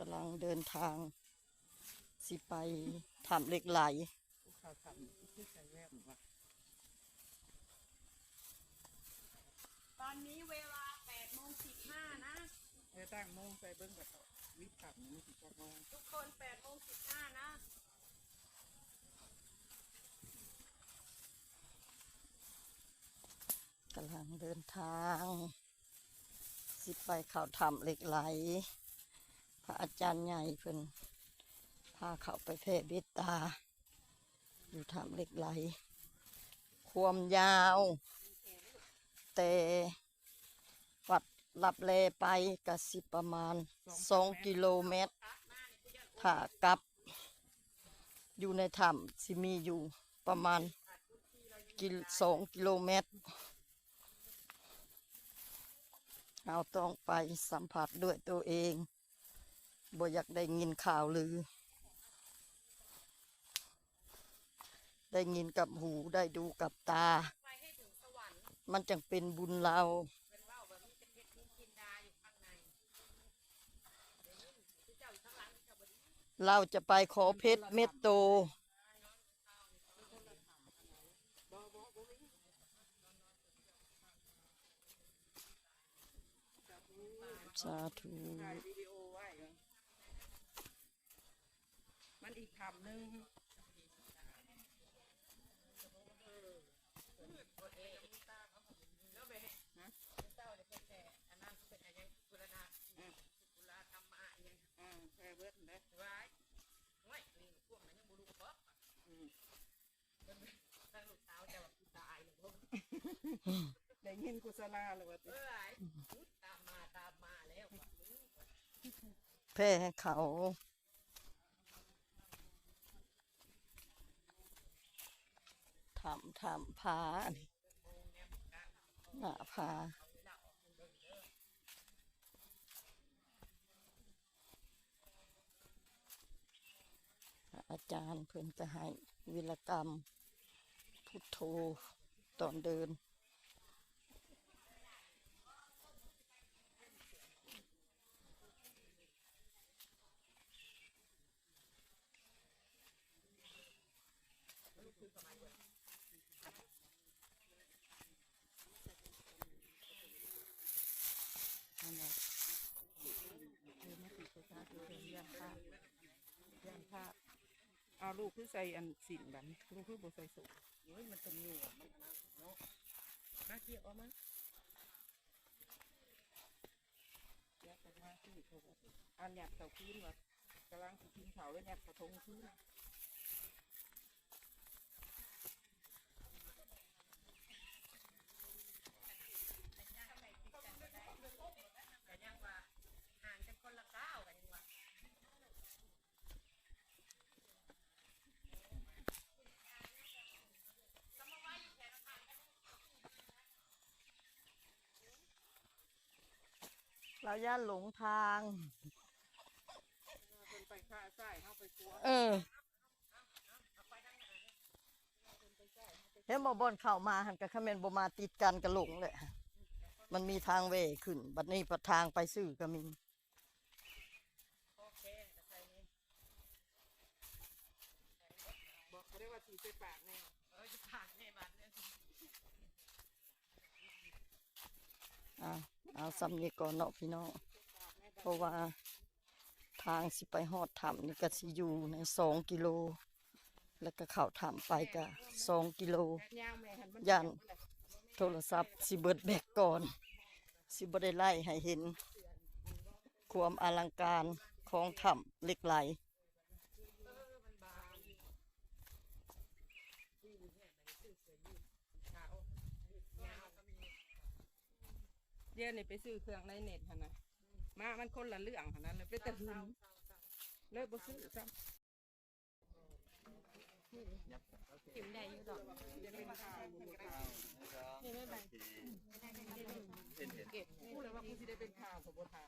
ກຳລັງເດີນທາງຊິໄປຖ້ຳເຫຼັກໄຫຼ. ຕອນນີ້ເວລາແປດໂມງສິບຫ້ານະ. ເອີ ຕັ້ງໂມງໃສ່ເບິ່ງກໍເຂົ້າ ວິດຖ້ຳນີ້ມັນຊິຈັກໂມງ. ທຸກຄົນ ແປດໂມງສິບຫ້ານະ. ກຳລັງເດີນທາງ ຊິໄປເຂົ້າຖ້ຳເຫຼັກໄຫຼ. ພະອາຈານໃຫຍ່ເພິ່ນພາເຂົ້າໄປແຜ່ເມດຕາຢູ່ຖ້ຳເຫຼັກໄຫຼ. ຄວາມຍາວແຕ່ວັດລັບແລໄປກະຊິປະມານສອງກິໂລແມັດ. ຖ້າກັບຢູ່ໃນຖ້ຳຊິມີຢູ່ປະມານກິ ສອງກິໂລແມັດ. ເຮົາຕ້ອງໄປສຳຜັດດ້ວຍໂຕເອງ, ບໍ່ຢາກໄດ້ຍິນຂ່າວລື, ໄດ້ຍິນກັບຫູ, ໄດ້ດູກັບຕາ, ມັນຈັ່ງເປັນບຸນລາວ. ລາວຈະໄປຂໍເພັດເມັດໂຕ. ສາທຸ. ຖ່າຍວິດີໂອໄວ້ ມັນອີກຖ້ຳໜຶ່ງ. ຮະ? ອືມ ອືມ ແຜ່ເບິດເດ້. ອືມ ໄດ້ຍິນໂຄສະນາແລ້ວວ່າຕິ ເອີຍ ຕາມມາ ຕາມມາແລ້ວ ແຜ່ໃຫ້ເຂົາ. ຖ້ຳ ຖ້ຳຜາ ອັນນີ້ ໜ້າຜາ. ອາຈານເພິ່ນກະໃຫ້ວິລະກຳ ພຸດໂທ ຕອນເດີນ. ເອົາລູກຄືໃສ່ອັນສິ້ນບັດນີ້ ລູກຄືບໍ່ໃສ່ໂສ້. ໂອ້ຍ ມັນຕ້ອງຢູ່ ມັນອັນນັ້ນເນາະ ມາ ເກັບອອກມາ. ອັນຍັດເຂົ້າຄືນວ່າ ກຳລັງຊິກິນເຂົ້າ ແລ້ວຍັດເຂົ້າຖົງຄືນ. ລາວຢ້ານຫຼົງທາງ. ເພິ່ນໄປຂວາຊ້າຍ ເຮົາໄປຂວາ. ເອີ ເຫັນບໍ່ ບ່ອນເຂົ້າມາຫັ້ນ ກະຄັນແມ່ນບໍ່ມາຕິດກັນກະຫຼົງແຫຼະ. ມັນມີທາງແຫວ່ຂຶ້ນ ບັດນີ້ພັດທາງໄປຊື່ກະມີ. ບໍ່ໄດ້ວ່າຊິໃສ່ປາກແນ່ ເອີ ຈະປາກແນ່ບາດນີ້. ອ່າ ເອົາສ່ຳນີ້ກ່ອນເນາະພີ່ນ້ອງ ເພາະວ່າທາງຊິໄປຮອດຖ້ຳນີ້ກະຊິຢູ່ໃນສອງກິໂລ ແລ້ວກະເຂົ້າຖ້ຳໄປກະສອງກິໂລ. ຢ້ານໂທລະສັບຊິເບິດແບັດກ່ອນ ຊິບໍ່ໄດ້ໄລ່ໃຫ້ເຫັນຄວາມອະລັງການຂອງຖ້ຳເຫຼັກໄຫຼ. ດຽວນີ້ໄປຊື້ເຄື່ອງໃນເນັດຫັ້ນນະ ມາມັນຄົນລະເລື່ອງຫັ້ນນະ ເລີຍເປັນຕາຫຶງ ເລີຍບໍ່ຊື້ຊ້ຳ. ກິນໄດ້ຢູ່ດອກ ເຫັນໄດ້ ເຫັນ ຮູ້ແລ້ວວ່າກູຊິໄດ້ເປັນຂ່າວ ກະບໍ່ຖ່າຍ.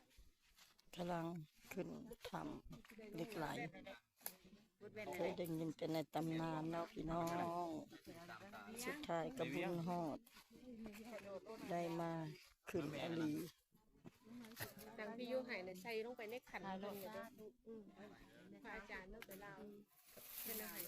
ກຳລັງຂຶ້ນຖ້ຳເຫຼັກໄຫຼ ເຄີຍໄດ້ຍິນແຕ່ໃນຕຳນານເນາະພີ່ນ້ອງ ສຸດທ້າຍກະບຸນຮອດ ໄດ້ມາຂຶ້ນອີ່ຫຼີ. ຕັ້ງວິທະຍຸໃຫ້ນະ ໃສ່ລົງໄປໃນຂັນເພິ່ນເດີ. ອືມ ພະອາຈານເນາະ ໄປລາວ ເພິ່ນເອົາໃຫ້.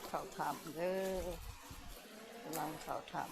ເຂົ້າຖ້ຳເດີ ກຳລັງເຂົ້າຖ້ຳ.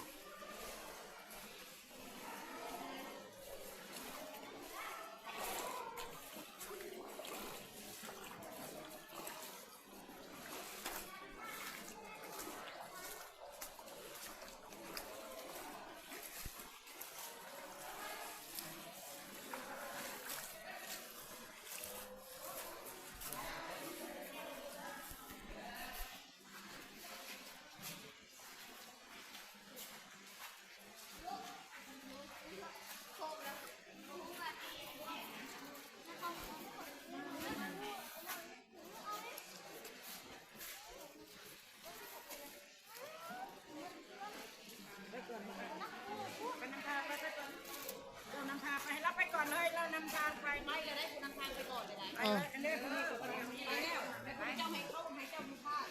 ไปก่อน ไปนำทาง ไป ไปก่อน เจ้านำทางไป ให้เราไปก่อนเลย เรานำทางไป ไปก็ได้ กูนำทางไปก่อนก็ได้ ไปเลย อันนี้ ไปแล้ว เจ้าให้เขา ให้เจ้ามีพาด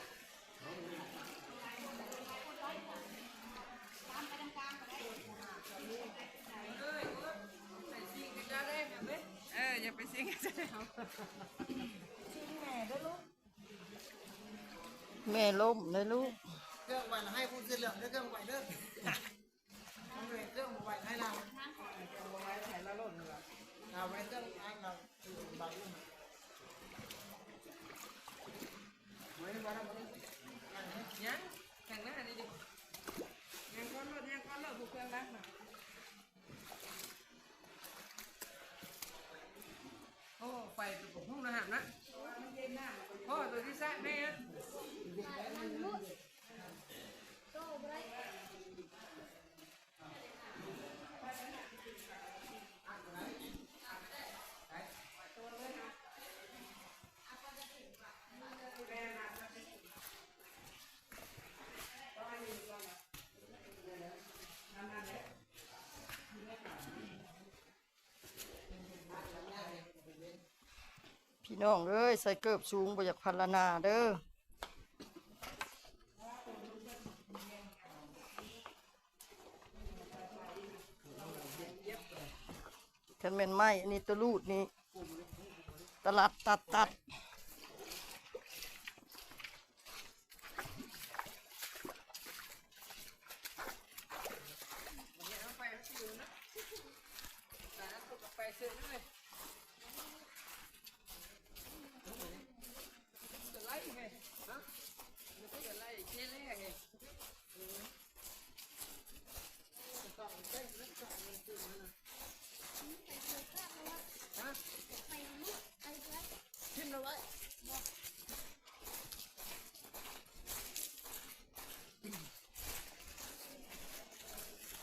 ตามไปทางกลางก็ได้ เออ อย่าไปซิ่งกันได้ เออ อย่าไปซิ่งกันได้ ซิ่งแม่เด้อลูก แม่ล้มเลยลูก เครื่องไหว้ให้ผู้เสื้อเหลืองเด้อ เครื่องไหว้เด้อ เครื่องไหว้ให้เรา เครื่องไหว้ให้เราล้มเลย เอาไว้เครื่องอันเราบัง ไว้ไว้ ยัง แต่งหน้าดีๆ ยังก้อนรถ ยังก้อนรถ ผู้เครื่องรักน่ะ โอ้ ไฟตัวผมห้องนะฮะนะ โอ้ ตัวที่แซ่บแม่อะ พี่น้องเอ้ย ใส่เกิบสูง บ่อยากพันละนาเด้อ คันแม่นไม้อันนี้ตะลูดนี่ ตะลัดตัดตัด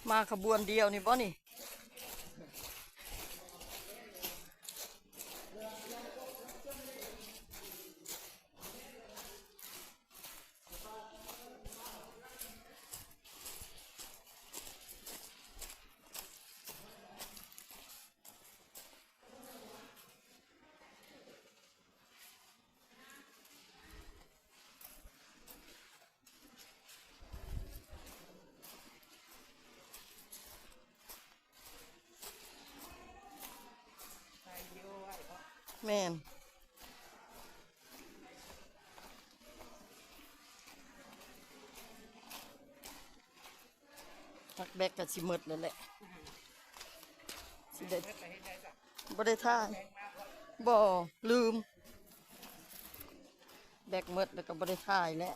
มาขบวนเดียวนี่บ่นี่? แม่น พักแบกก็สิหมดแล้วแหละ สิได้ บ่ได้ถ่าย บ่ ลืม แบกหมดแล้วก็บ่ได้ถ่ายแล้ว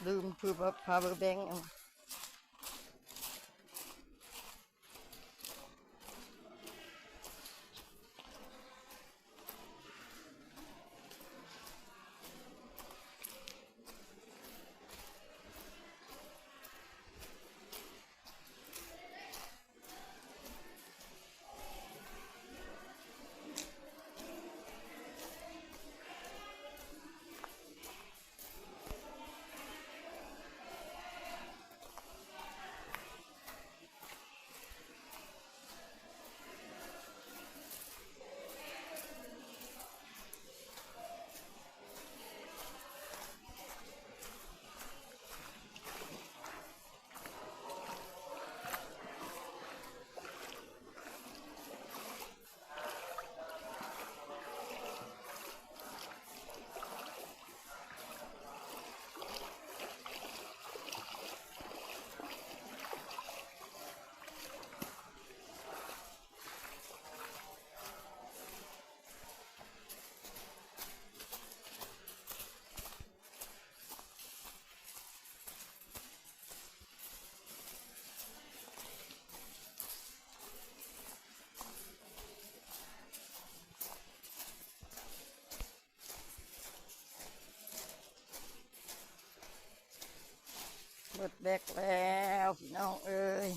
ลืม power bank เอา ລົດແບັກແລ້ວພີ່ນ້ອງເອີຍ.